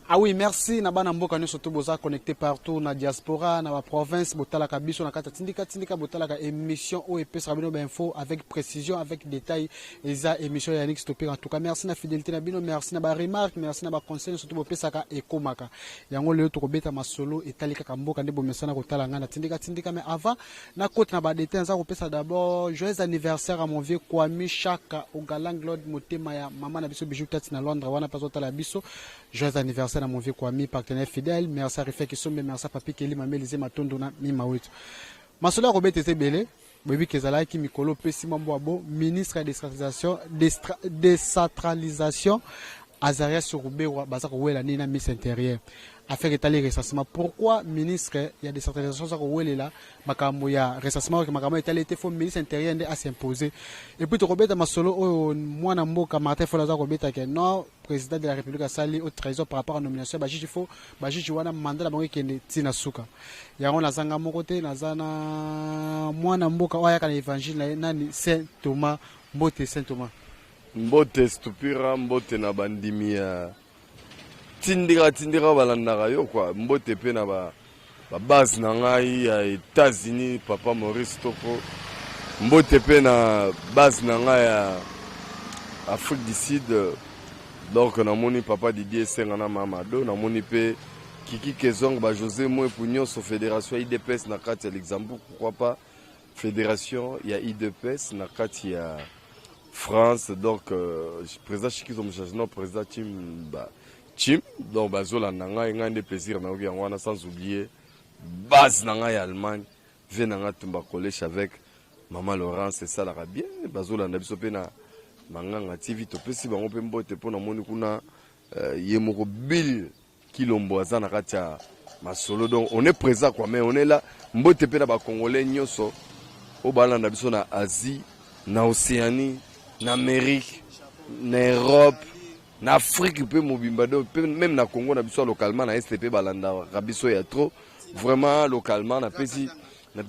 Ah oui, merci na bana mboka nyonso to boza connecté partout na diaspora, na ba province, botalaka biso na kati tindika tindika, botalaka émission oyo epesaka bino ba info avec précision, avec détail. Eza émission ya Yannick Stopper. En tout cas, merci na fidélité na bino, merci na ba remarque, merci na ba conseil nyonso to bopesaka ekomaka. Yango lelo tokobeta masolo etali kaka mboka nde bomesana kotala ngai na tindika tindika. Mais avant na kota na ba détail, naza kopesa d'abord joyeux anniversaire à mon vieux Kwami Chaka Ogalang Lord motema ya mama na biso Bijou Tati na Londres wana mpe azotala biso. Joyeux anniversaire à mon vieux Kwami, partenaire fidèle. Merci à Rifé Kisombe, merci à Papi Kelly, Mamé Lisée Matondo na Mima Wetu. Masolo ya kobeta eza ebele. Boyebi ke ezalaki mikolo opesi mwa mbwa bo ministre ya décentralisation, décentralisation Azarias Ruberwa baza kowela nini na ministre intérieur affaire etali recensement. Pourquoi ministre ya décentralisation aza kowelela makambo ya recensement oyo makambo etali ete fo ministre intérieur nde asimpose? Et puis tokobeta masolo oyo mwana mboka Martin Fayulu aza kobeta ke non, président de la République asali haute trahison par rapport à nomination ya bajuge. Fo bajuge wana mandat na bango ekende ntina suka. Yango nazanga moko te, naza na mwana mboka oyo ayaka na évangile na ye nani, Saint Thomas. Mbote, Saint Thomas. Mbote Stupira, mbote na bandimi ya tindika tindika balandaka yo kwa. Mbote mpe na ba babase na ngai ya États-Unis, papa Maurice Toko. Mbote mpe na base na ngai ya Afrique du Sud. Donc namoni papa Didier Esenga na Mamado, namoni mpe Kiki Kezong, ba José Mwepu nyonso, fédération ya UDPS na kati ya Luxembourg, pourquoi pas fédération ya UDPS na kati ya France. Donc président Chikizo Mouchachi, non, président Chim ba Chim, donc bazolanda ngai, ngai nde plaisir nayoki yango wana, sans oublier base na ngai ya Allemagne, ve na ngai Tumba Collège avec mama Laurence, esalaka bien. Bazolanda biso mpe na Manganga TV, topesi bango mpe mbote mpo namoni kuna ye moko Bill Kilombo aza na kati ya masolo. Donc on est présent quoi, mais on est là. Mbote mpe na bacongolais nyonso oyo balanda biso na Asie, na Océanie, na Amérique, na Europe, na Afrique mpe mobimba, donc mpe même na Congo na biso localement, na Est mpe balandaka biso ya trop vraiment localement. Napesi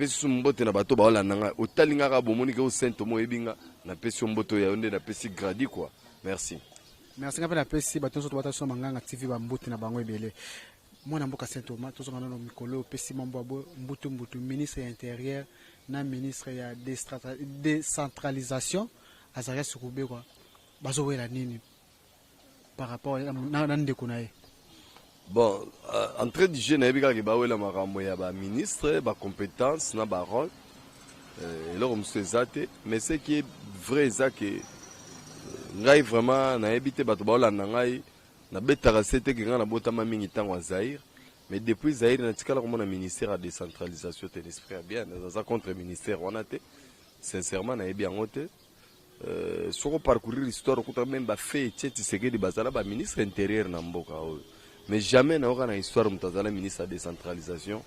so mbote na bato baolanda ngai. Otali nga kaka, bomoni ke o Saint Thomas oyebi nga, napesi yo mbote oyo ya yo nde napesi gradi quoi. Merci. Merci. Nga mpe napesi bato nyonso tobata biso na Manganga TV bambote na bango ebele. Mwana mboka Saint Thomas, tozonga nano mikolo opesi mwa mbwa bo mbutu mbutu ministre ya intérieur na ministre ya décentralisation Azarias Ruberwa bazowela nini par rapport na ndeko na ye? Bon, entrée du jeu, nayebi kaka bawela makambo ya baministre, bacompétence na barole, eloko mosusu eza te. Mais ce qui est vrai eza ke ngai vraiment nayebi te. Bato baolanda ngai, nabetaka se te ke ngai nabotama mingi ntango ya Zaire, mais depuis Zaire natikala komona ministère ya décentralisation te. L'esprit ya bien, naza contre ministère wana te, sincèrement nayebi yango te. Soko parcourir histoire, okuta même bafeu Etienne Tshisekedi bazala baministre intérieur na mboka oyo, mais jamais nayoka na histoire moto azala ministre ya décentralisation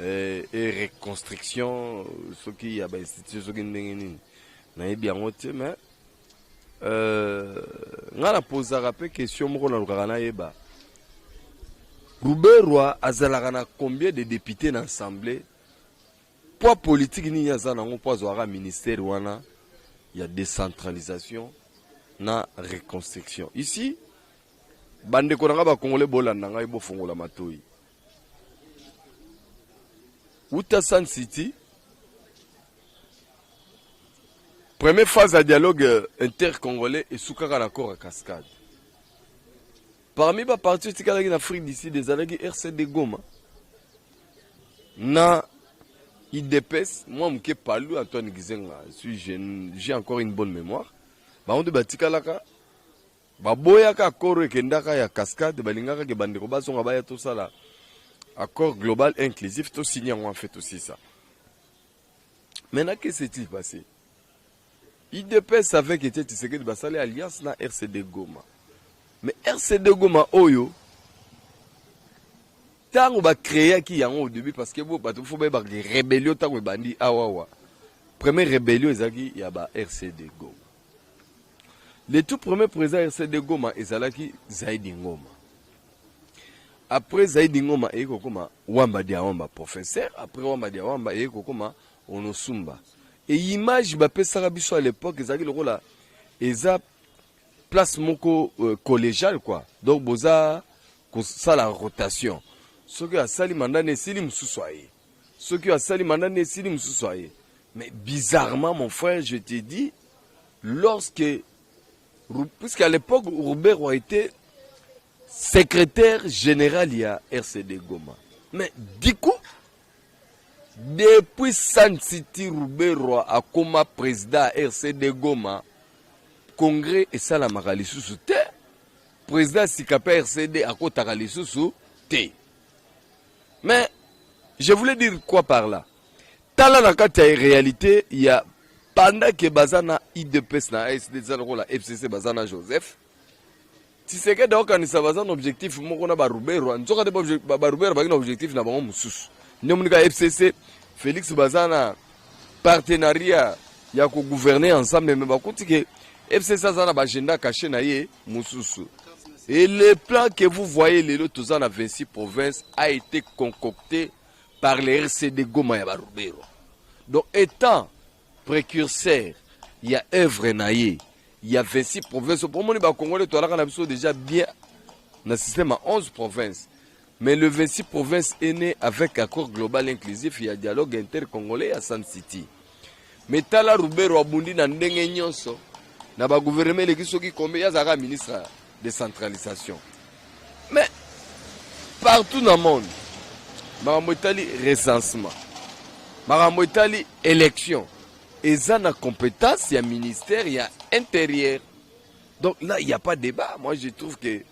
et reconstruction, soki ya bainstitution, soki ndenge nini, nayebi yango te. Mais ngai napozaka mpe question moko, nalukaka nayeba Ruberwa azalaka na combien de députés na assemblée, poids politique nini aza nango mpo azwaka ministère wana ya décentralisation na reconstruction. Ici, bandeko na ngai bakongole, bolanda ngai, bofongola matoi. Uta Sun City, première phase ya dialogue intercongolais esukaka na accord ya Cascade. Parmi baparti etikalaki na Afrique du Sud, ezalaki RCD Goma na UDPS, mwa moke Palu Antoine Gizenga, si j'ai encore une bonne mémoire. Bango nde batikalaka, baboyaka accord oyo ekendaka ya Cascade. Balingaka ke bandeko bazonga, baya tosala accord global inclusif, tosigne yango, en fait aussi ça. Maintenant, que s'est-il passé? UDPS avec Etienne Tshisekedi basali alliance na RCD Goma. Mais RCD Goma oyo, ntango bacréaki yango au début, parce que bo bato fo bayebaka rébellion ntango ebandi awawa, première rébellion ezalaki ya ba RCD Goma. Le tout premier président RCD Goma ezalaki Zaidi Ngoma. Après Zaidi Ngoma, eye kokoma Wamba dia Wamba professeur. Après Wamba dia Wamba, eye kokoma Onosumba. E image bapesaka biso à l'époque ezalaki lokola eza place moko collégial quoi. Donc boza Kosala rotation. Soki asali mandat na esili, mosusu aye. Soki asali mandat na esili, mosusu aye. Mais bizarrement, mon frère, je te dis, lorsque, puisqu'à l'époque Robert a été secrétaire général ya RCD Goma, mais du coup, depuis Sun City, Ruberwa akoma président ya RCD Goma, congrès esalamaka lisusu te, président sika mpe RCD akotaka lisusu te. Mais je voulais dire quoi par là? Tala, na kati ya réalité ya pendant ke baza na UDPS na ASD, eza lokola FCC baza na Joseph Tshisekedi, aokanisa baza na objectif moko na baRuberwa. Nzoka te, baRuberwa baki na objectif na bango mosusu. Nde omonika FCC, Félix baza na partenariat ya kogouverner ensemble, mais bakuti ke FCC aza na baagenda caché na ye mosusu. Et le plan que vous voyez lelo, toza na 26 provinces, a été concocté par le RCD Goma ya baRuberwa. Donc, étant précurseur ya œuvre na ye ya 26 provinces, po omoni bacongolais toalaka na biso déjà bien na système ya 11 provinces, mais le 26 provinces est né avec accord global inclusif ya dialogue intercongolais ya Sun City. Mais tala, Ruberwa abundi na ndenge nyonso na bagouvernement eleki soki kombe, ye azalaka ministre ya décentralisation. Mais partout na monde, makambo etali recensement, makambo etali élection, eza na compétence ya ministère ya intérieur. Donc là, il y a pas débat. Moi, je trouve que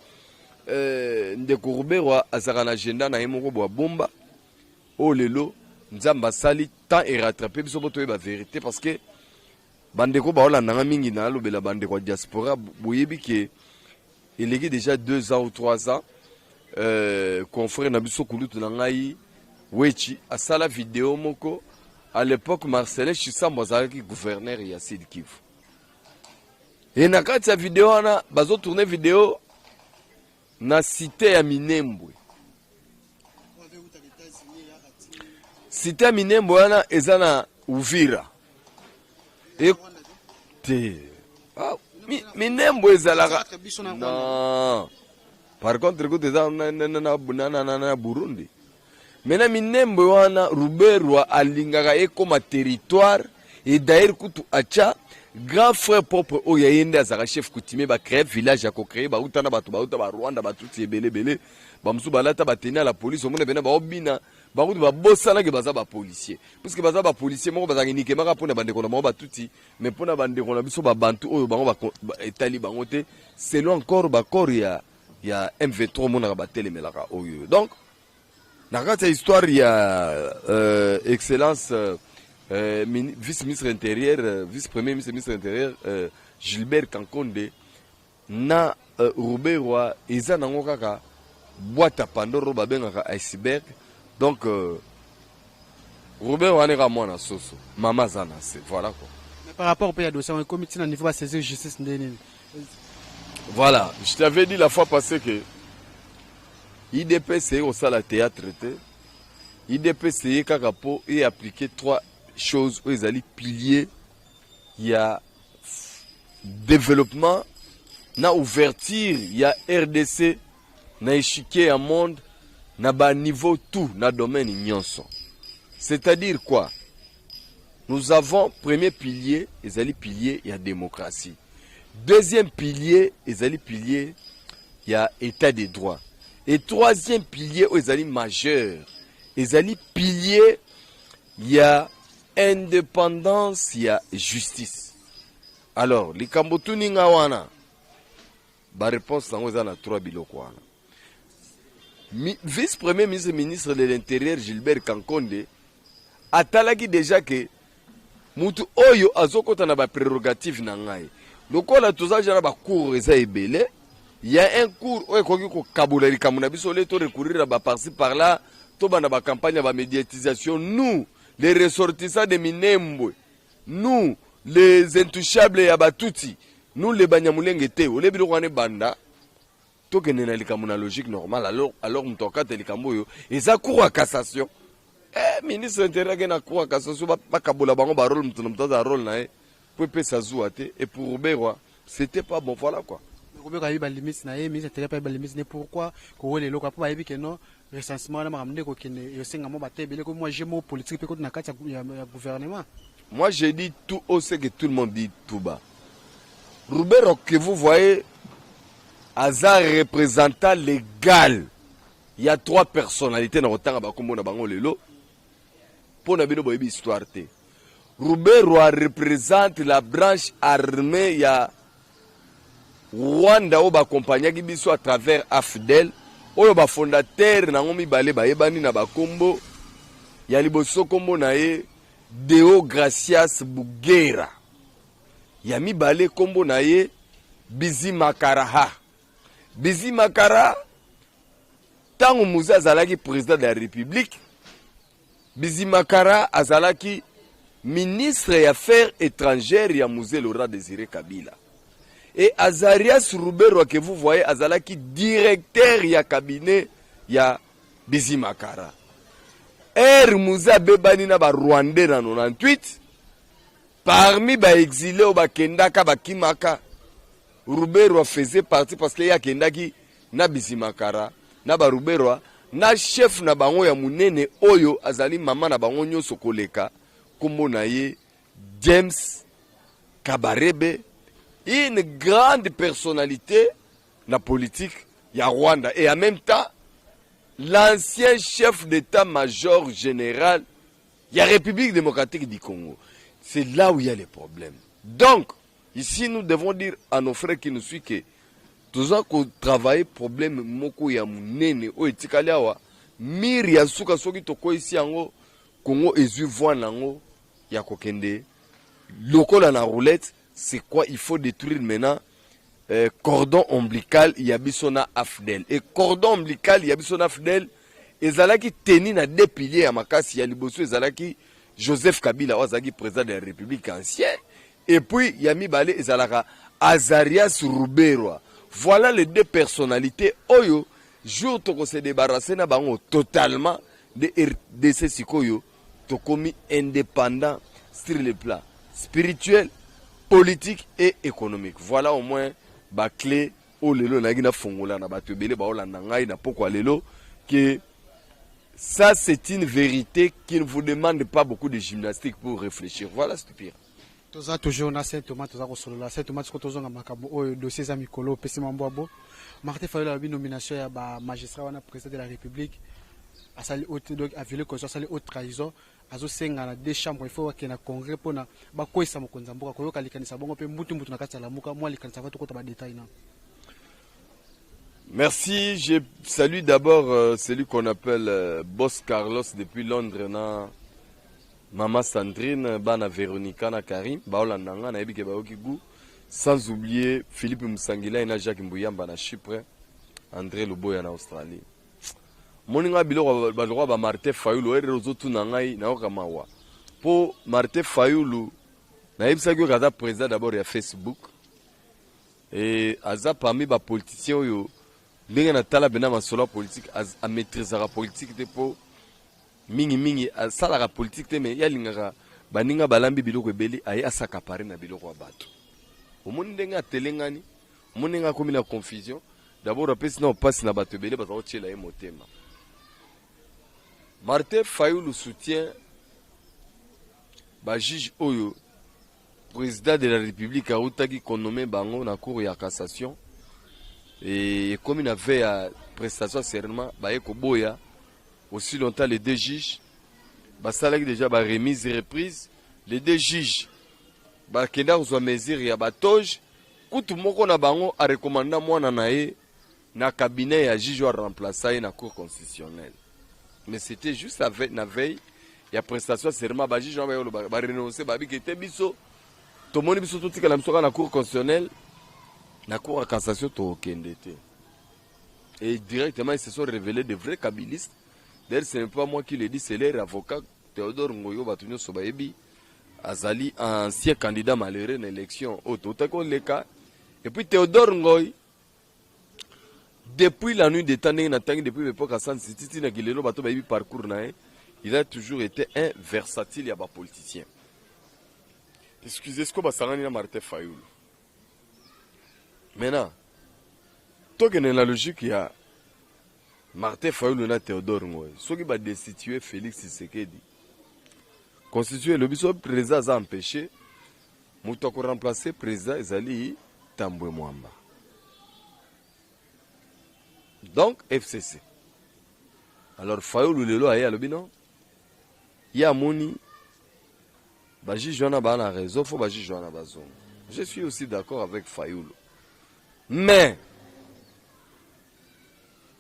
ndeko Ruberwa azalaka na agenda na ye moko bwa bomba oyo lelo Nzambe asali temps erattraper biso mpo toyeba vérité, parce que bandeko baolandanga mingi, na alobela bandeko ya diaspora, boyebi ke eleki déjà 2 ans ou 3 ans, confrère na biso, kulutu na ngai Wechi, asala video moko. À l'époque, Marcelin Chisambo azalaki gouverneur ya Sud Kivu. E na kati ya video wana, bazotourner video na cité ya Minembwe. Cité ya Minembwe wana eza na Uvira e te. Ah, Minembwe ezalaka non, par contre kutu eza na Burundi. Maintenant, Minembwe wana, Ruberwa alingaka ekóma territoire. Et d'ailleurs kutu atya grand frère propre oyo ya ye nde azalaka chef coutumier. Bacréer village ya kocréer, bauta na bato, bauta Barwanda, Batutsi ebele ebele, bamosusu balata batenue ya la police. Omona pena baobina, bakutu babosanaki baza bapolicier, puisque baza bapolicier moko bazalaka nikemaka mpona bandeko na bango Batutsi, mais mpona bandeko na biso Babantu oyo bango etali bango te, selon encore baaccord ya M23. Omonaka batelemelaka oyo. Donc na kati ya histoire ya excellence vice ministre intérieur, vice premier ministre, ministre intérieur Gilbert Kankonde na Ruberwa, eza nango kaka boîte ya Pandore oyo babengaka iceberg. Donc Ruberwa wana eka mwana soso, mama aza na se, voilà quoi. Mais par rapport mpe ya dossier yango, ekomi ntina niveau basaisir justice nde nini? Voilà, je t'avais dit la fois passée que UDPS eye kosala théâtre te. UDPS eye kaka mpo eappliquer trois choses oyo ezali pilier ya développement na ouverture ya RDC na échiquier ya monde, na baniveau tout, na domaine nyonso. C'est-à-dire quoi? Nous avons premier pilier, ezali pilier ya démocratie. Deuxième pilier ezali pilier ya état de droit. Et troisième pilier oyo ezali majeur, ezali pilier ya indépendance ya justice. Alors likambo tuninga wana, baréponse nango eza na trois biloko wana. Vice premier ministre, ministre de l'intérieur Gilbert Kankonde atalaki déjà ke mutu oyo azokɔta na baprérogative na ngai, lokola toza ja na bacour eza ebele, ya un cour oyo ekoki kokabola likambo na biso, ole to recourir na baparci par là, tobanda bacampagne ya bamédiatisation. Nous, les ressortissants de Minembwe, nous, les intouchables ya Batutsi, nous, les Banyamulenge te, ole biloko wana ebanda, tokende na likambo na logique normale. Alors moto akata likambo oyo eza cour ya cassation. Ministre intérieur ake na cour ya cassation, bakabola bango barôle, moto na moto aza rôle na ye, po epesa zuwa te. Et pour Ruberwa, c'était pas bon, voilà quoi. Ruberwa ayebi balimite na ye, ministre intérieur mpe ayebi balimite na ye. Pourquoi kowela eloko mpo bayebi ke non, recensement wana, makambo nde kokende, esenga mo bato ebele, komi mwa jeu moko politique mpe koti na kati ya gouvernement? Moi, j'ai dit tout haut ce que tout le monde dit tout bas. Ruberwa que vous voyez, aza représentant légal. Il y a trois personnalités na kotanga bakombo na bango lelo. Mpo na bino boyebi histoire te. Ruberwa représente la branche armée ya Rwanda oyo baaccompagnaki biso à travers AFDL, oyo bafondateur nango mibale bayebani na bakombo. Ya liboso, kombo na ye Deo Gracias Bugera. Ya mibale, kombo na ye Bizimakaraha. Bizimakara, ntango Mzee azalaki président de la République, Bizimakara azalaki ministre ya Affaires étrangères ya Mzee Laurent Désiré Kabila. Et Azarias Ruberwa que vous voyez azalaki directeur ya cabinet ya Bizimakara. Ere Mzee abebani na Barwandais na 98, parmi baexilé oyo bakendaka, bakimaka, Ruberwa faisait partie, parce que ye akendaki na Bizimakara, na Baruberwa, na chef na bango ya monene oyo azali mama na bango nyonso koleka, nkombo na ye James Kabarebe, une grande personnalité na politique ya Rwanda et en même temps l'ancien chef d'état-major général ya République démocratique du Congo. C'est là où il y a les problèmes. Donc ici, nous devons dire à nos frères qui nous suivent que toza kotravailler problème moko ya monene oyo etikali awa, mur ya suka. Soki tokweyisi yango, Congo ezwi voie nango ya kokende lokola na roulette. C'est quoi? Il faut détruire maintenant cordon ombilical ya biso na AFDL. Et cordon ombilical ya biso na AFDL ezalaki tenu na deux piliers ya makasi. Ya liboso ezalaki Joseph Kabila oyo azalaki président de la République ancien, et puis ya mibale ezalaka Azarias Ruberwa. Voilà les deux personnalités oyo jour tokose débarrasser na bango totalement de RDC, sikoyo tokomi indépendant sur le plan spirituel, politique et économique. Voilà au moins baclé oyo lelo nayaki nafongola na bato ebele baolanda ngai na pokwa lelo, que ça, c'est une vérité qui ne vous demande pas beaucoup de gymnastique pour réfléchir. Voilà, c'est pire. Toza toujours na Saint Thomas, toza kosolola. Saint Thomas, siko tozonga makambo oyo, dossier eza mikolo opesi mambwabo. Martin Fayulu alobi nomination ya bamagistrat wana, président de la République asali haute, donc aviolé constitution, asali haute trahison. Azosenga na deux chambres, il faut bakende na congrès mpona bakweyisa mokonzi ya mboka. Koyoka likanisa bongo mpe mbutu mbutu na kati ya Lamuka, mwa likanisa va tokota badetail na. Merci, je salue d'abord celui qu'on appelle Boss Carlos depuis Londres, na Maman Sandrine, bana Véronica na Karim, baolanda nga, nayebi ke bayoki goût. Sans oublier Philippe Musangila na Jacques Mbuyamba na Chypre, André Luboya na Australie. Moni nga biloko baloko ba Martin Fayulu ere ozotuna ngai, nayoka mawa. Po Martin Fayulu, nayebisaki oyo aza président d'abord ya Facebook et aza parmi bapoliticien oyo ndenge natala mpena masolo ya politique, amaîtrisaka politique te, mpo mingimingi asalaka politique te, mais ye alingaka baninga balambi biloko ebele, aye asaka pare na biloko ya bato. Omoni ndenge atelengani, omoni ndenge akomi na confusion. D'abord apesi na mpasi na bato ebele baza kotiela ye motema. Martin Fayulu soutient bajuge oyo président de la République autaki konommer bango na Cour ya cassation. Ekomi na veille ya prestation ya serment, baye koboya. Aussi longtemps les deux juges basalaki déjà baremise reprise, les deux juges bakenda kozwa mesure ya batoge. Kutu moko na bango arekomanda mwana na ye na cabinet ya juge oyo aremplaça ye na Cour constitutionnelle. Mais c'était juste na veille ya prestation ya serment, bajuge wana bayoloba, barenonce, babiki te. Biso tomoni, biso totikala biso kaka na Cour constitutionnelle, na Cour ya cassation tokende te. Et directement, ils se sont révélés de vrais kabilistes. D'ailleurs, ce n'est pas moi qui le dis, c'est leur avocat Théodore Ngoyo, bato nyonso bayebi, azali ancien candidat malheureux na élection oyo totaki koleka. Et puis Théodore Ngoy, depuis la nuit des temps, ndenge natangi depuis l'époque ya Sun City ntina kilelo, bato bayebi parcours na ye, il a toujours été un versatile ya bapoliticien. Excusez, siko basangani na Martin Fayulu. Maintenant, Tokende na logique ya Martin Fayulu na Théodore Ngoy. Soki ba destituer Félix Tshisekedi, constitution elobi soki président aza empêché, moto ako remplacer président ezali Tambwe Mwamba. Donc FCC. Alors Fayulu lelo aye alobi non, ye amoni ba juge wana ba na raison, faut ba juge wana bazonga. Je suis aussi d'accord avec Fayulu. Mais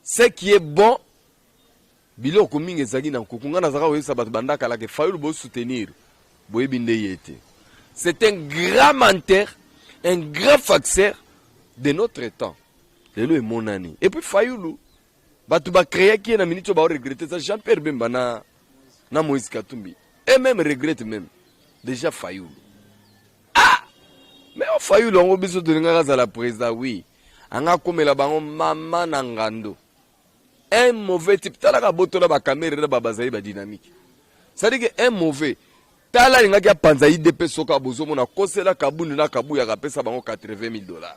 ce qui est bon, biloko mingi ezalaki na nkuku. Ngai nazalaka koyebisa bato banda kala ke Fayulu bosoutenir, boyebi nde ye te. C'est un grand menteur, un grand farceur de notre temps. Lelo emonani. Et puis Fayulu, bato bacréaki ye na minute oyo baoregretter eza Jean Pierre Bemba na Moïse Katumbi. Et même regrette même déjà Fayulu. Ah, mais o Fayulu yango, biso tolingaka azala président, oui, anga akomela bango mama na ngando. Un mauvais type. Talaka botola bakamere na babazali badynamique, c'est-à-dire que un mauvais, tala, alingaki apanza UDPS. Soki bozomona kosela Kabundu na Kabuya, apesa bango 80 000 $,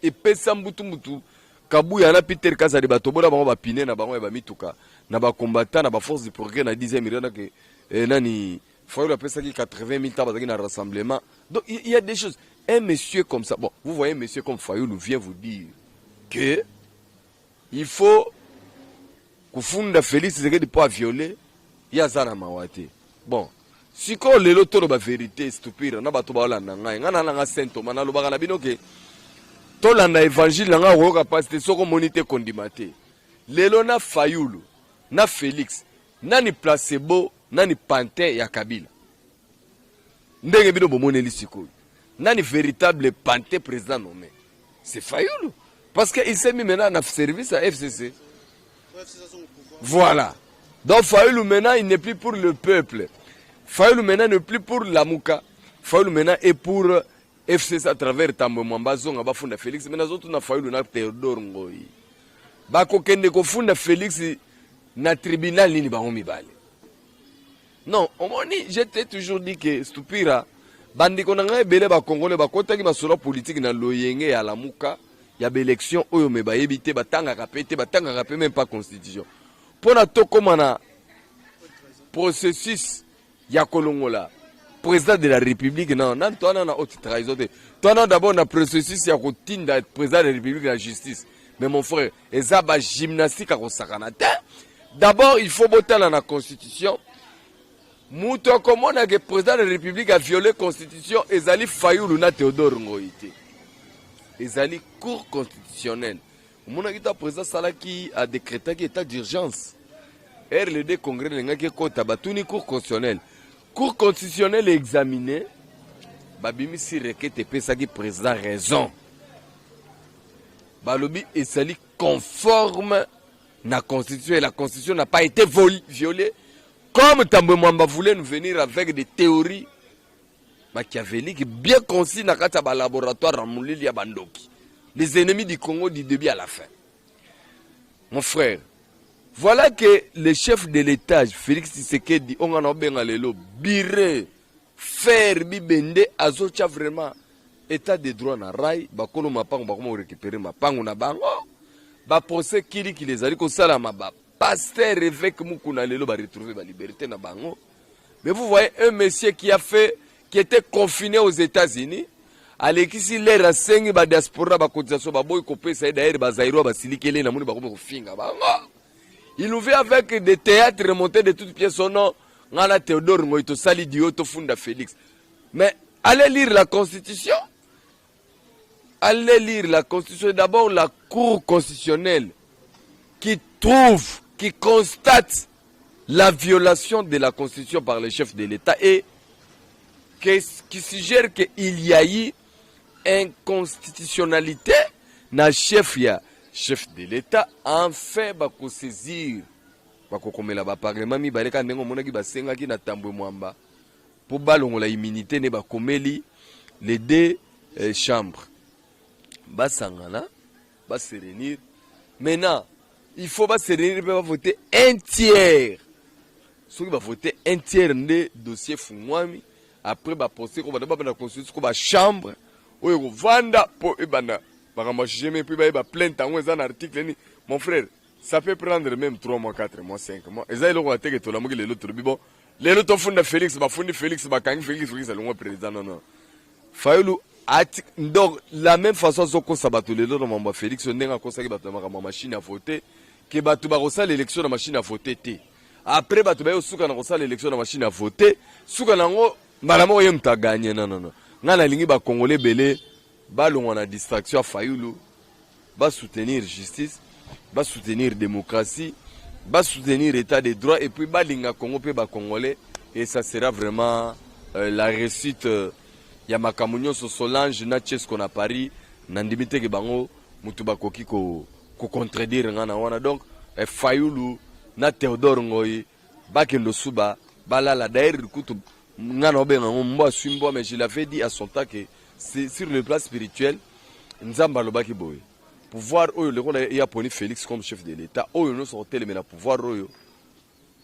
epesa mbutu mbutu. Kabuya na Peter Kazadi batobola bango bapine na bango ya bamituka na bacombattant na baforce du progrès na 10e million ke nani Fayulu apesaki 80 000 ta bazalaki na rassemblement. Donc il y a des choses, un monsieur comme ça, bon, vous voyez, un monsieur comme Fayulu vient vous dire que il faut kufunda Félix Tshisekedi mpo aviole ye, aza na mawa te. Bon, sikoyo lelo toloba vérité stupide na bato baolanda ngai. Ngai na nanga Saint Thomas, nalobaka na bino ke tolanda évangile na ngai, okoyoka mpasi te soki omoni te, kondima te. Lelo na Fayulu na Félix, nani placebo, nani pantin ya Kabila? Ndenge bino bomoneli sikoyo, nani véritable pantin président nommé? C'est Fayulu, parce que il s'est mis maintenant na service à FCC. Voilà. Donc Fayulu maintenant, il n'est plus pour le peuple. Fayulu maintenant n'est plus pour Lamuka. Fayulu maintenant est pour FCC à travers Tambwe Mwamba. Zonga bafunda Félix. Maintenant zotuna Fayulu na Théodore Ngoyi, bakokende kofunda Félix na tribunal nini, bango mibale? Non, omoni, je t'ai toujours dit que stupira, bandeko na ngai ebele bakongole bakotaki masolo politique na loyenge ya Lamuka ya baélection oyo, me bayebi te, batangaka mpe te, batangaka mpe même pas constitution. Mpo na tokóma na processus ya kolongola président de la République, non, nani towana na haute trahison te. Towana d'abord na processus ya kotinda président de la République na justice. Mais mon frère, eza bagymnastique akosakana te. D'abord il faut botala na constitution. Moto akomona ke président de la République a violé constitution ezali Fayulu na Théodore Ngoi te, ezali Cour constitutionnelle. Omonaki ta président asalaki, adécrétaki état d'urgence, rld congrès elingaki ekota, batuni Cour constitutionnelle. Cour constitutionnelle examine, babimisi requête, epesaki président raison. Balobi ezali conforme na constitution et la constitution n'a pas été violée, comme Tambwe Mwamba voulait nous venir avec des théories machiavéliques bien concis na kati ya balaboratoire ya molili ya bandoki, les ennemis du Congo du début à la fin. Mon frère, voilà que le chef de l'État Félix Tshisekedi, onga na obenga lelo bire fer bibende, azotia vraiment état de droit na rail. Bakolo mapango bakoma korécupérer mapango na bango, baprocès kilikili ezali kosalama, bapasteur évêque Mukuna lelo baretrouve baliberté na bango. Mais vous voyez un monsieur qui a fait, qui était confiné aux États-Unis, alekisi lere, asengi badiaspora bacotisation, baboyi kopesa ye. D'ailleurs bazairwa basilikeli, namoni bakomi kofinga bango. Il nous vient avec des théâtres remontés de toutes pièces. Son nom, nga na Théodore Ngoi tosali dio, tofunda Félix. Mais allez lire la constitution, allez lire la constitution. D'abord la Cour constitutionnelle qui trouve, qui constate la violation de la constitution par le chef de l'État et qui suggère qu'il y a eu inconstitutionnalité na chef ya chef de l'État. Enfin bakosaisir, bakokomela baparlement mibale kaka ndenge omonaki basengaki na Tambwe Mwamba mpo balongola immunité ne. Bakomeli les deux chambres, basangana, base réunir. Maintenant il faut base réunir mpe bavote un tiers. Soki bavote un tiers nde dossier fungwami. Après baprocès kobanda, babanda constitution ko bachambre oyo ekovanda mpo ebanda. Makambo ya jugement, puis bayeba plainte yango eza na article nini. Mon frère, ça peut prendre même 3 mois, 4 mois, 5 mois. Eza eloko ya teke tolamuki lelo, tolobi: bon, lelo tofunda Félix. Bafundi Félix, bakangi Félix, Félix alongwa président. Non, non, Fayulu ati. Donc la même façon azokosa bato lelo na mambo ya Félix, ndenge akosaki bato na makambo ya machine ya vote, ke bato bakosala élection na machine ya vote te. Après bato baye osuka na kosala élection na machine ya vote, suka nango mbala moko ye moto aganye. Non, non, non, ngai nalingi bakongole ebele balongwa na distraction ya Fayulu, basoutenir justice, basoutenir démocratie, basoutenir état de droit et puis balinga Congo mpe bacongolais, et ça sera vraiment la réussite ya makambo nyonso. Solange na Chesco na Paris, nandimi teke bango motu bakoki kocontredire nga na wana. Donc Fayulu na Théodore Ngoi bakende osuba, balala. D'ailleurs kutu nga na obenga yango mbwa aswi mbwa, mais je l'avais dit à son temps que c'est sur le plan spirituel. Nzambe alobaki boye: pouvoir oyo lokola ye aponi Félix comme chef de l'État, oyo nyonso kotelemela pouvoir oyo,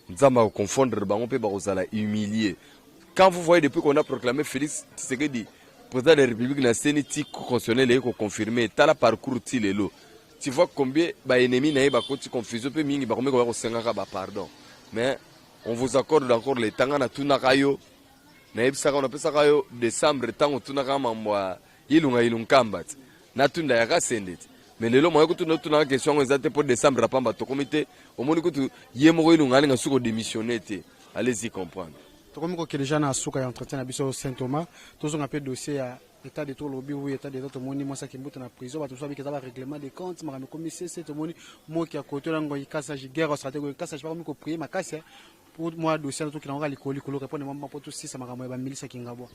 Nzambe akoconfondre bango mpe bakozala humilié. Quand vous voyez, depuis qu'on a proclamé Félix Tshisekedi président de la République na seni ti constitutionnel eye koconfirme, tala parcours ti lelo, tu vois combien baennemi na ye bakoti confusion mpe mingi bakomi koya kosengaka bapardon. Mais on vous accorde encore le temps. Nga natunaka yo, nayebisaka, napesaka yo décembre ntango otunaka mambo ya Ilunga Ilunkamba ti natunda yaka sende ti. Mais lelo moye kutuna otunaka question yango eza te, mpo décembre apamba tokomi te. Omoni kutu ye moko Ilunga alinga soki odémissionne te. Allez-y comprendre. Tokomi kokende déjà na suka ya entretien na biso, Saint Thomas. Tozonga mpe dossier ya état de droit. Lobi wi état de droit, tomoni mwasi akimbuta na prison. Bato mosusu babiki eza barèglement de compte, makambo ekomi sese. Tomoni moki ya koto na Ngoi Kasage, guerre stratégique Kasage, bakomi koprier makasi po mwa dossier tokenda ngo likolo likolo. Répondre mwa mpo tosisa makambo ya bamilisi ya Kingabwa.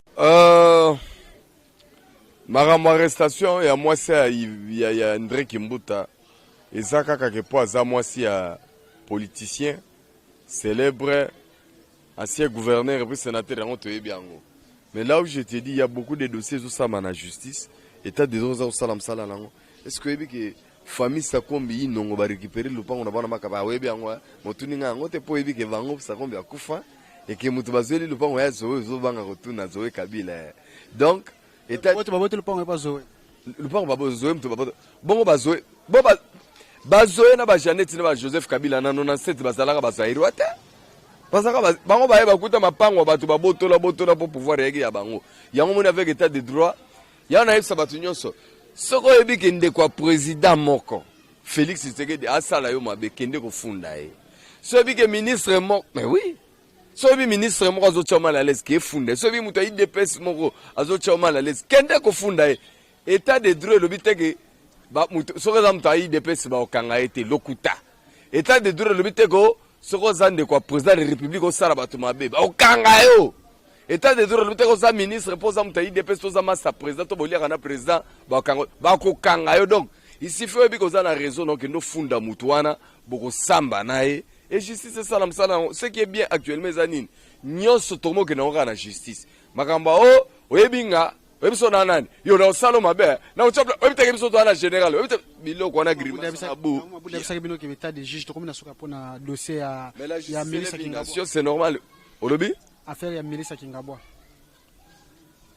Makambo arrestation ya mwasi ya André Kimbuta eza kaka ke mpo aza mwasi ya politicien célèbre, ancien gouverneur et puis sénateur. Yango toyebi yango. Mais là où je te dis, il y a beaucoup de dossiers ezosalama na justice. État de droit eza kosala mosala nango. Est ce que oyebi ke famille Sakombi Inongo barécupérer lopango na bana Makaba? Oyebi yango? Motuni nga yango te mpo oyebi ke bango Sakombi akufa eke moto bazweli lopango ya Zoe, ozobanga kotuna Zoe Kabila. Donc état babote lopango epa Zoe. Lopango babo Zoe, moto babote bongo bazoe bo bazoe na bajanete na bajoseph Kabila na 97 bazalaka bazairwa te. Bazalaka bango baye bakuta mapango ya bato babotola botola mpo pouvoir eyaki ya bango. Yango moni, avec état de droit, yango nayebisa bato nyonso: soki oyebi ke ndeko ya président moko Félix Tshisekedi asala yo mabe, kende kofunda ye. So oyebi ke ministre moko, mais oui, so oyebi ministre moko azotia mal à l'aise, ke efunda ye. So oyebi moto ya UDPS moko azotia mal à l'aise, kende kofunda ye. État de droit elobi te ke soki eza moto ya UDPS, bakokanga ye te. Lokuta. État de droit elobi te ko soki oza ndeko ya président de République, osala bato mabe, bakokanga yo. État de droit elobi te ko oza ministre, mpo oza moto ya UDPS, to oza masa président, to boliaka na président, bakokanga yo. Donc isifi oyebi koza na raison na, okende ofunda motu wana, bokosamba na ye et justice esala mosala yango. Ce qui est bien actuellement eza nini? Nyonso tokomokende yango kaka na justice. Makambo o oyebi nga, oyebi so na nani yo na osala mabe na oyebi teke biso toza na général, oyebi te biloko wana grimace na bu. Abisaki bino ke état de juge. Tokomi na suka mpona dossier ya Melisa Kingabwa. C'est normal, olobi. Affaire ya Melisa Kingabwa,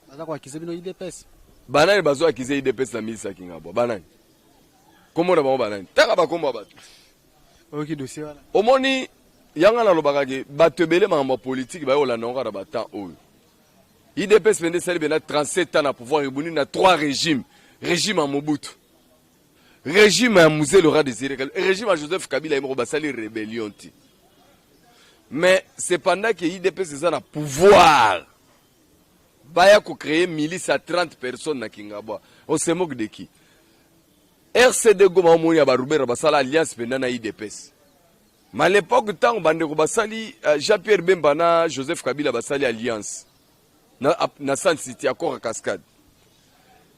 baza koakize bino UDPS. Banani bazo akize UDPS na Melisa Kingabwa? Banani? Kombo na bango banani? Taka bakombo ya bato. Oyoki dossier wana? Omoni yanga, nalobaka ke bato ebele, makambo ya politike baye kolanda yango kaka na batemps oyo. UDPS mpe nde esali bena 37 ans na pouvoir, ebuni na 3 régime: régime ya Mobutu, régime ya Mzee Laurent Désiré Kabila, régime ya Joseph Kabila ye moko. Basali rébellion te, mais cependant ke UDPS eza na pouvoir, baya kocréer milice ya 30 personnes na Kingabwa. On se moque de qui? RCD Goma, omoni ya barubera basala alliance mpenza na UDPS. Mais à l'époque, ntango bandeko basali Jean Pierre Bemba na Joseph Kabila basali alliance na Sun City, accord ya Cascade,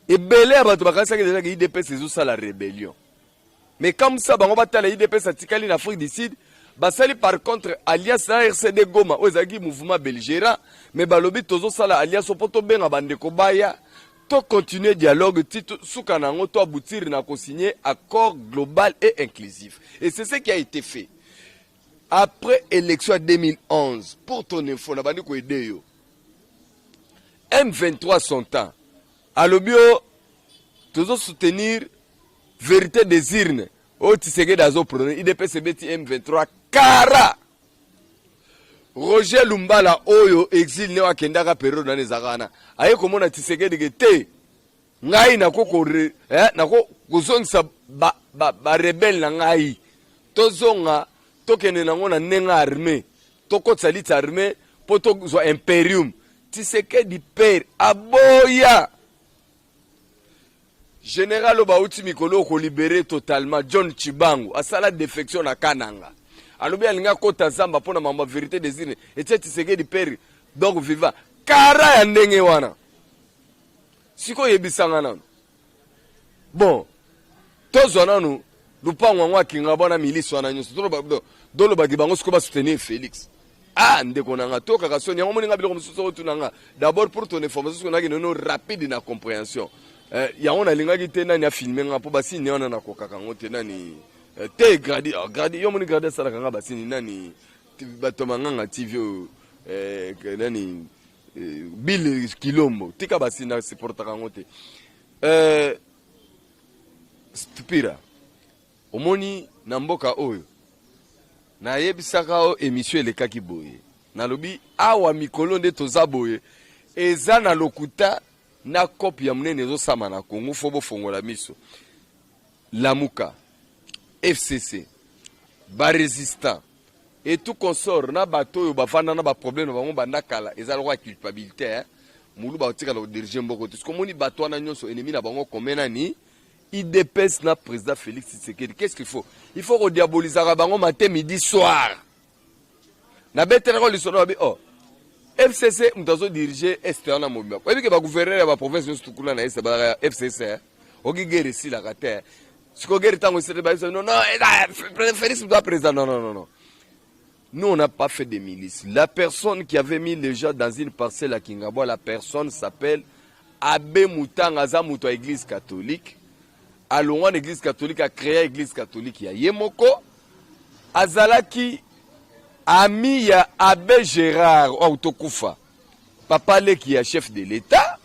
ebele ya bato bakanisaki déjà ke UDPS ezosala rébellion. Mais comme ça bango batala, UDPS atikali na Afrique du Sud. Basali par contre alliance na RCD Goma oyo ezalaki mouvement belligérant, mais balobi tozosala alliance mpo tobenga bandeko baya, tocontinue dialogue ti suka na yango toaboutir na kosigner accord global et inclusif. Et c'est ce qui a été fait après élection ya 2011. Pour ton info, na bandi koaider yo, M23 son temps alobi o tozosoutenir. Vérité des urnes oyo Tshisekedi azoprôner, UDPS ebeti M23 kara. Roger Lumbala oyo exil ne akendaka période wana ezalaka wana, aye komona Tshisekedi ke te, ngai nako nako kozongisa barebelles na ngai, tozonga, tokende nango na ndenge armée, tokotisa lutte armée mpo tozwa imperium. Tshisekedi père aboya. Général oyo bauti mikolo okolibérer totalement, John Chibangu, asala défection na Kananga, alobi alingi akota zamba mpo na mambo ya vérité des urnes. Etie Tshisekedi père donc vivant kara ya ndenge wana. Sikoyo oyebisanga nanu, bon, tozwa nanu lupango yango akinga bwana milice wana nyonso, tolobaki bango sikoyo basoutenir Félix. Ah, ndeko na nga, tokaka soni yango. Moninga, biloko mosusu otuna nga d'abord pour ton information, soki naki nono rapide na compréhension, yango nalingaki te nani afilmer nga mpo basini wana nakokaka yango te. Nani te, gradi, oh, gradi yo moni gradi asalaka nga basini nani, bato manganga TV oyo, nani, Bill Kilombo, tika basini, nasupportaka yango te. Stupira omoni na mboka oyo nayebisaka oyo émission elekaki boye, nalobi awa mikolo nde toza boye, eza na lokuta na kope ya monene ezosama na Kongo. Fo bofongola miso. Lamuka, FCC, barésistant et tout consort na bato oyo bavanda na baproblème na bango banda kala, eza lokola culpabilité, eh? Mulu baotikala kodiriger mboka te. Soki omoni bato wana nyonso, ennemi na bango kombe nani? UDPS na président Félix Tshisekedi. Qu'est-ce qu'il faut? Il faut kodiabolisaka bango matin, midi, soir. Nabetelaka lisolo babi, oh, FCC moto azodiriger Est wana mobimba. Oyebi ke bagouverneur ya baprovince nyonso tukuna na Est bazalaka ya FCC. Oki guerre esilaka te. Sikoyo guerre ntango esili, bayebisa non, non, Félix moto président. Non, non, non, non. Nous, on n'a pas fait de milices. La personne qui avait mis les gens dans une parcelle à Kingabwa, la personne s'appelle Abbé Moutang, aza moto à église catholique. Alongwa na église catholique, a créé église catholique ya ye moko. Azalaki ami ya Abbé Gérard oyo tokufa. Papa leki ya chef de l'État,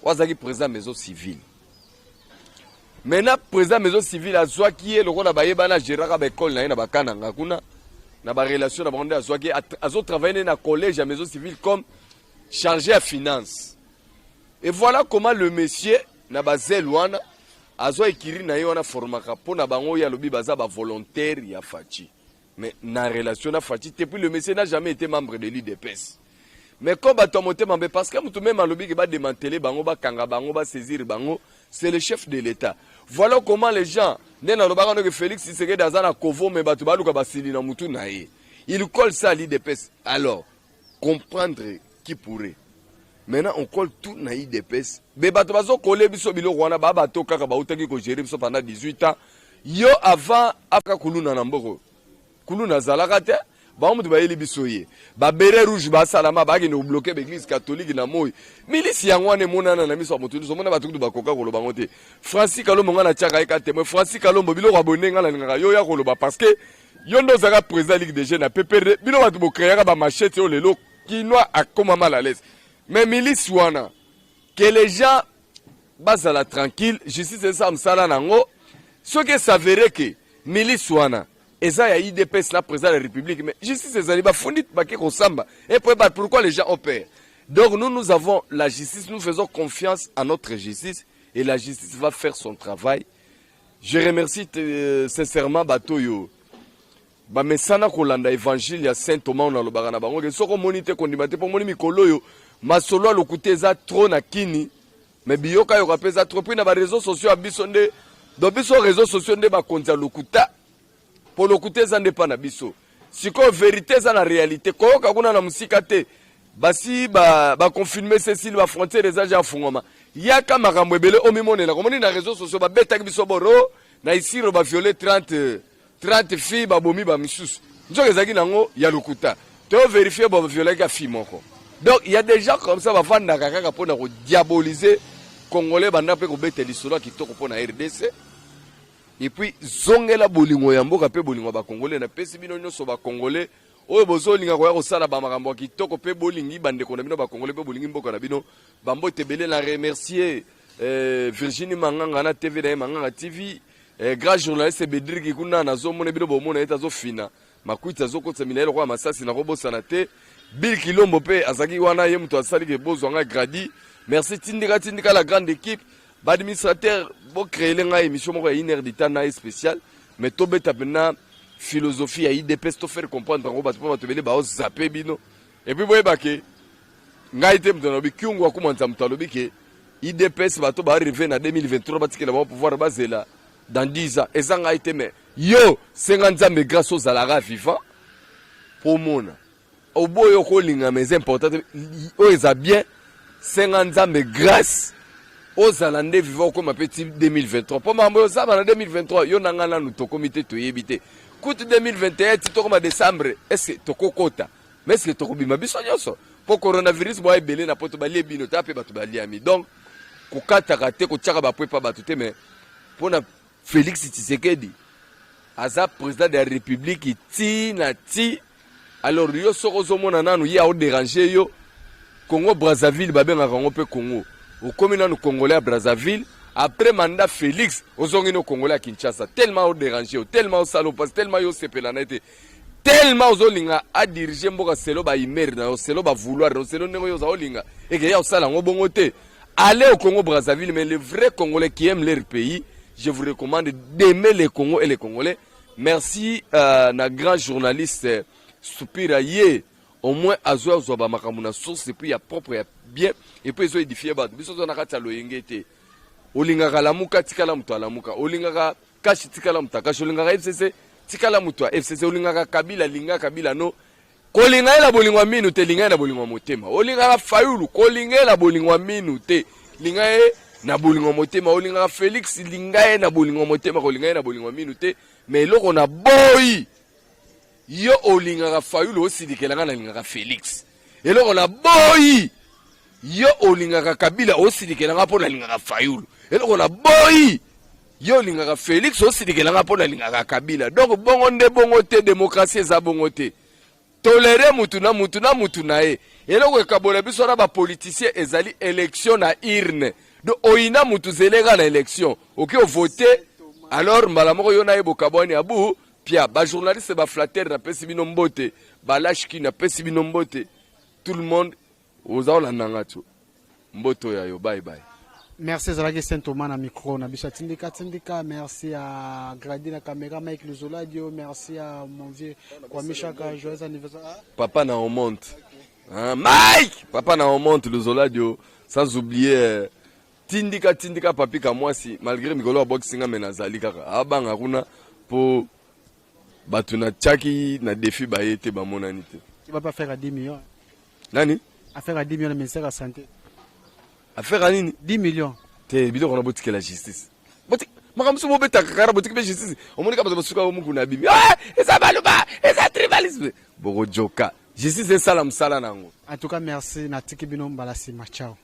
oyo azalaki président maison civile. Maintenant, président maison civile azwaki ye lokola bayebana, géraka baekole na ye na bakananga kuna na barelation na bango, nde azwaki azotravailler nde na collège ya maison civile comme chargé ya finance. Et voilà comment le monsieur na bazele wana azwa ekiri na ye wana, formaka mpo na bango oyo alobi baza bavolontaire ya Fatshi, mais na relation na Fatshi te. Puis le monsieur n'a jamais été membre de l'UDPS. Mais comme bato ya motema mabe, parce que moto même alobi ke badémanteler bango, bakanga bango, basaisir bango, c'est le chef de l'État. Voilà comment les gens, nde nalobaka noke Félix Tshisekedi aza na kovo, mais bato baluka basili na mutu na ye, il colle ça à l'UDPS. Alors comprendre qui pourrait. Maintenant on colle tout na UDPS. Be bato bazokole biso biloko wana, baa bato kaka bautaki kogérer biso pendant 18 ans. Yo avant aka kuluna na mboko, kuluna azalaka te. Bango moto bayeli biso ye, babérets rouges basalama, bakende kobloquer baeglise catholique na moi. Milisi yango wana emonana na miso ya moto nyonso. Omona bato kutu bakoka koloba ngo te. Francis Kalombo, ngai natiaka ye ka témoin. Francis Kalombo, biloko ya boye ngai nalingaka yo ya koloba, parce que yo nde ozalaka président ligue de jeunes na PPRD. Bino bato bocréaka bamachete oyo lelo kinois akóma mal à l'aise. Mais milisi wana, que les gens bazala tranquille, justice eza mosala nango. Soki es'avérer ke milisi wana eza ya UDPS na président de la République, mais justice ezali, bafundi, bake kosamba. Et puis pourquoi les gens ont peur? Donc nous, nous avons la justice, nous faisons confiance à notre justice et la justice va faire son travail. Je remercie sincèrement bato oyo bamesana kolanda évangile ya Saint Thomas oyo nalobaka na bango ke soki omoni te, kondima te. Mpo omoni mikolo oyo masolo ya lokuta eza trop na kini, mais biyokayoka mpe eza trop. Mpi na baréseaux sociaux ya biso nde, donc biso réseaux sociaux nde bakonzi ya lokuta, mpo lokuta eza nde mpa na biso. Sikoyo vérité eza na réalité, koyoka kuna na mosika te. Basi baconfirmer ba cecile, bafrontière eza ja afungwama. Yaka makambo ebele omimonela. Komoni na réseaux sociaux babetaki biso boro na Isiro, bavioler 30 30 filles, babomi bamisusu. Nzoka ezalaki nango ya lokuta. Toyovérifier, baviolaki ya fille moko. Donc il y a des gens comme ça, bavandaka kaka mpona kodiaboliser Congolais. Banda mpe kobeta lisolo ya kitoko mpo na RDC et puis zongela bolingo ya mboka mpe bolingo ya bacongolais. Napesi bino nyonso bacongolais oyo bozolinga koya kosala bamakambo ya kitoko mpe bolingi bandeko na bino bacongolais mpe bolingi mboka na bino, bambote ebele. Na remercier eh, Virginie Manganga na TV na ye Manganga TV, eh, grand journaliste Bedriki kuna nazomona bino bomona ye azofina makwiti azokotisa milayi lokola masasi, nakobosana te. Bill Kilombo mpe azalaki wana, ye moto asali ke bozwa ngai gradi. Merci Tindika Tindika, la grande équipe, baadministrateur, bocréele ngai émission moko ya une heure du temps na ye spécial, mais tobeta mpena philosophie ya UDPS, tofaire comprendre yango bato, mpo bato ebele baozape bino. Et puis boyeba ke ngai te moto nalobi, Kyungu akumanisa moto alobi ke UDPS bato baarrive na 2023, batikela bango pouvoir, bazela dans 10 ans. Eza ngai te, mais yo senga Nzambe grâce ozalaka vivant mpo omona oboyo okolingama. Eza important te, oyo eza bien. Senga Nzambe grâce ozala nde vivant, okóma mpe ti 2023, mpo makambo oyo ozaba na 2023, yo na ngai nanu tokomi te, toyebi te. Kutu 2021 ti tokóma décembre, est-ce tokokota? Mais est-ce tokobima biso nyonso? Mpo coronavirus boya ebele na poto, balie bino te, mpe bato baliami. Donc kokataka te, kotiaka bapwe pa bato te. Mais mpona Félix Tshisekedi aza président de la République ti na ti. Alors yo soki ozomona nanu ye aodérange yo, Congo Brazzaville babengaka yango mpe Congo, okomi nanu Congolais ya Brazzaville, après mandat Félix ozongi no Congolais ya Kinshasa. Tellement odérange yo, tellement osala opasi, tellement yo osepela na ye te, tellement ozolinga adirige mboka selon bahumeur na yo, selon bavouloir na yo, selon ndenge oyo oza olinga eke ya osala yango bongo te. Allez au Congo Brazzaville, mais les vrais Congolais qui aiment leur pays, je vous recommande d'aimer le Congo et les Congolais. Merci na grand journaliste Soupira, ye au moins azwa azwa bamakambo na source et puis ya propre, ya bien, et puis ezoédifie bato. Biso oza na kati ya loyenge te. Olingaka Lamuka, tikala moto alamuka. Olingaka Kashi, tikala moto akashi. Olingaka FCC, tikala moto ya FCC. Olingaka Kabila, linga Kabila. No kolinga ye na bolingo ya minu te, linga ye na bolingo ya motema. Olingaka Fayulu, kolinga ye na bolingo ya minu te, linga ye na bolingo ya motema. Olingaka Félix, linga ye na bolingo ya motema, kolinga ye na bolingo ya minu te. Mais eloko na boyi, yo olingaka Fayulu, osilikela nga nalingaka Félix. Eloko na boyi, yo olingaka Kabila, osilikela nga mpo nalingaka Fayulu. Eloko na boyi, yo olingaka Félix, osilikela nga mpo nalingaka Kabila. Donc bongo nde bongo te, démocratie eza bongo te. Tolere mutu na mutu na mutu na ye. Eloko ekabola biso na bapoliticien ezali élection na urne. Donc oyina mutu, zeleka na élection, oki ovote, alors mbala moko yo na ye bokabwani abu pia. Bajournaliste, baflatter, napesi bino mbote. Balashki, napesi bino mbote. Tout le monde oza olanda ti mbote oyo yo, bye bye. Merci. Ezalaki Saint Thomas na micro na biso Atindika Tindika. Merci à Gradi na caméra, Mike Luzoladio. Merci à mon vieux Kwame Chaka, joyeux anniversaire. Papa na omonte, hein, Mike, papa na omonte Luzoladio, sans oublier Tindika Tindika, Papi Kamwasi. Malgré mikolo abwakisinga, me nazali kaka abanga kuna mpo bato natiaki na défi baye te, bamonani te. Tu vas pas faire à 10 millions? Nani? Affaire à 10 millions na ministère ya santé. Affaire ya nini? 10 millions. Te, biloko na botikela justice. Makambo so bobetaka kaka, botiki mpe justice. Omoni kaka bato basuka mokuna abimi, ah, eza baluba, eza tribalisme. Bokojoka, justice esala mosala na yango. En tout cas merci, natiki bino mbala nsima. Ciao.